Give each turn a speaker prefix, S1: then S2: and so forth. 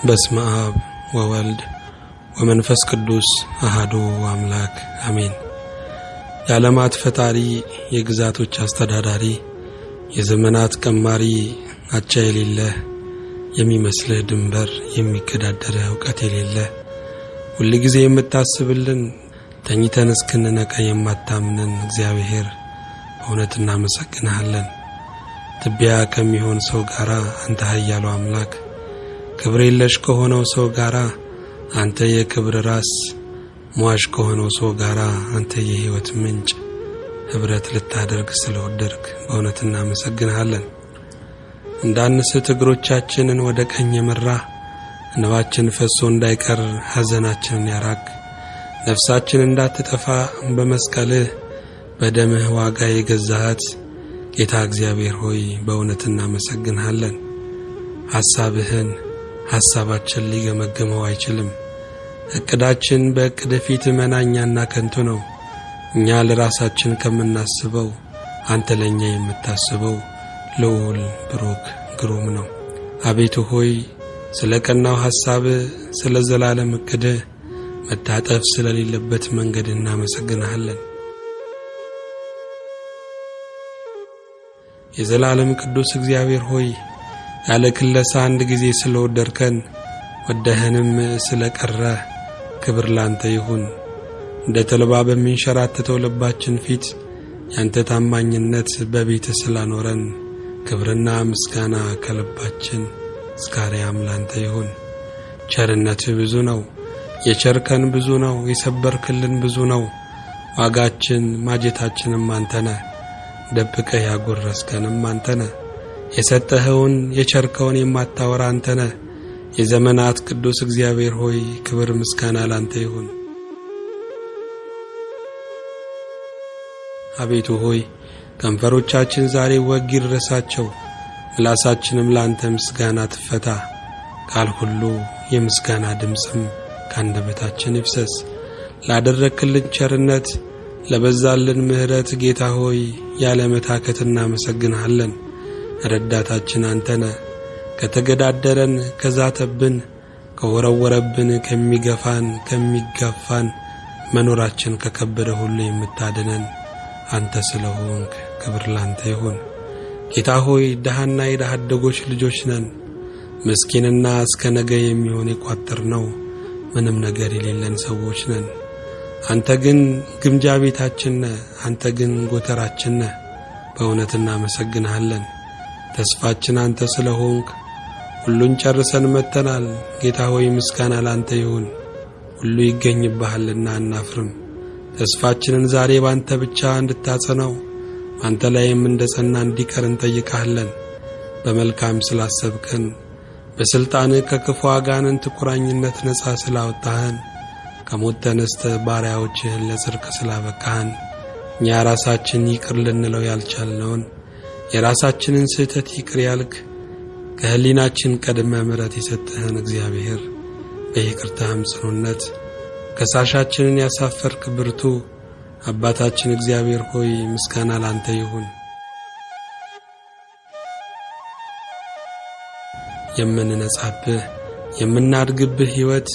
S1: በስመ አብ ወወልድ ወመንፈስ ቅዱስ አሐዱ አምላክ አሜን። የዓለማት ፈጣሪ፣ የግዛቶች አስተዳዳሪ፣ የዘመናት ቀማሪ፣ አቻ የሌለህ፣ የሚመስልህ ድንበር የሚገዳደርህ እውቀት የሌለህ፣ ሁልጊዜ የምታስብልን፣ ተኝተን እስክንነቃ የማታምነን እግዚአብሔር በእውነት እናመሰግንሃለን። ትቢያ ከሚሆን ሰው ጋር አንተ ኃያሉ አምላክ፣ ክብር የለሽ ከሆነው ሰው ጋር አንተ የክብር ራስ፣ ሟች ከሆነው ሰው ጋር አንተ የሕይወት ምንጭ ኅብረት ልታደርግ ስለወደድክ በእውነት እናመሰግንሃለን። እንዳንስት እግሮቻችንን ወደ ቀኝ የመራህ፣ እንባችን ፈሶ እንዳይቀር ሐዘናችንን ያራቅ፣ ነፍሳችን እንዳትጠፋ በመስቀልህ በደምህ ዋጋ የገዛሃት ጌታ እግዚአብሔር ሆይ በእውነት እናመሰግንሃለን። ሐሳብህን ሐሳባችን ሊገመግመው አይችልም። ዕቅዳችን በዕቅድህ ፊት መናኛና ከንቱ ነው። እኛ ለራሳችን ከምናስበው አንተ ለእኛ የምታስበው ልዑል ብሩክ ግሩም ነው። አቤቱ ሆይ ስለ ቀናው ሐሳብህ፣ ስለ ዘላለም ዕቅድህ፣ መታጠፍ ስለሌለበት መንገድ እናመሰግንሃለን። የዘላለም ቅዱስ እግዚአብሔር ሆይ ያለ ክለሳ አንድ ጊዜ ስለወደድከን ወደህንም ስለቀረህ ክብር ላንተ ይሁን። እንደ ተልባ በሚንሸራተተው ልባችን ፊት ያንተ ታማኝነት በቤት ስላኖረን ክብርና ምስጋና ከልባችን እስከ አርያም ላንተ ይሁን። ቸርነትህ ብዙ ነው፣ የቸርከን ብዙ ነው፣ የሰበርክልን ብዙ ነው። ዋጋችን ማጀታችንም አንተ ነህ። ደብቀህ ያጎረስከንም አንተ ነህ። የሰጠኸውን የቸርከውን የማታወራ አንተ ነህ። የዘመናት ቅዱስ እግዚአብሔር ሆይ ክብር ምስጋና ላንተ ይሁን። አቤቱ ሆይ ከንፈሮቻችን ዛሬ ወግ ይድረሳቸው፣ ምላሳችንም ላንተ ምስጋና ትፈታ። ቃል ሁሉ የምስጋና ድምፅም ከአንደበታችን ይፍሰስ። ላደረክልን ቸርነት ለበዛልን ምሕረት ጌታ ሆይ ያለ መታከት እናመሰግንሃለን። ረዳታችን አንተ ነህ። ከተገዳደረን፣ ከዛተብን፣ ከወረወረብን፣ ከሚገፋን፣ ከሚጋፋን፣ መኖራችን ከከበደ ሁሉ የምታድነን አንተ ስለሆንክ ክብር ላንተ ይሁን። ጌታ ሆይ ድሃና የድሃ አደጎች ልጆች ነን። ምስኪንና እስከ ነገ የሚሆን የቋጠርነው ምንም ነገር የሌለን ሰዎች ነን። አንተ ግን ግምጃ ቤታችን ነህ። አንተ ግን ጎተራችን ነህ። በእውነት እናመሰግንሃለን። ተስፋችን አንተ ስለሆንክ ሁሉን ጨርሰን መጥተናል። ጌታ ሆይ ምስጋና ላንተ ይሁን። ሁሉ ይገኝብሃልና አናፍርም። ተስፋችንን ዛሬ ባንተ ብቻ እንድታጸናው አንተ ላይም እንደ ጸና እንዲቀር እንጠይቅሃለን። በመልካም ስላሰብከን፣ በሥልጣንህ ከክፉ አጋንንት ቁራኝነት ነጻ ስላወጣህን፣ ከሞት ተነስተህ ባሪያዎችህን ለጽድቅ ስላበቃህን፣ እኛ ራሳችን ይቅር ልንለው ያልቻልነውን የራሳችንን ስህተት ይቅር ያልክ፣ ከሕሊናችን ቀድመ ምሕረት የሰጠህን እግዚአብሔር፣ በይቅርታህም ጽኑነት ከሳሻችንን ያሳፈርክ ብርቱ አባታችን እግዚአብሔር ሆይ ምስጋና ላንተ ይሁን። የምንነጻብህ የምናድግብህ ሕይወት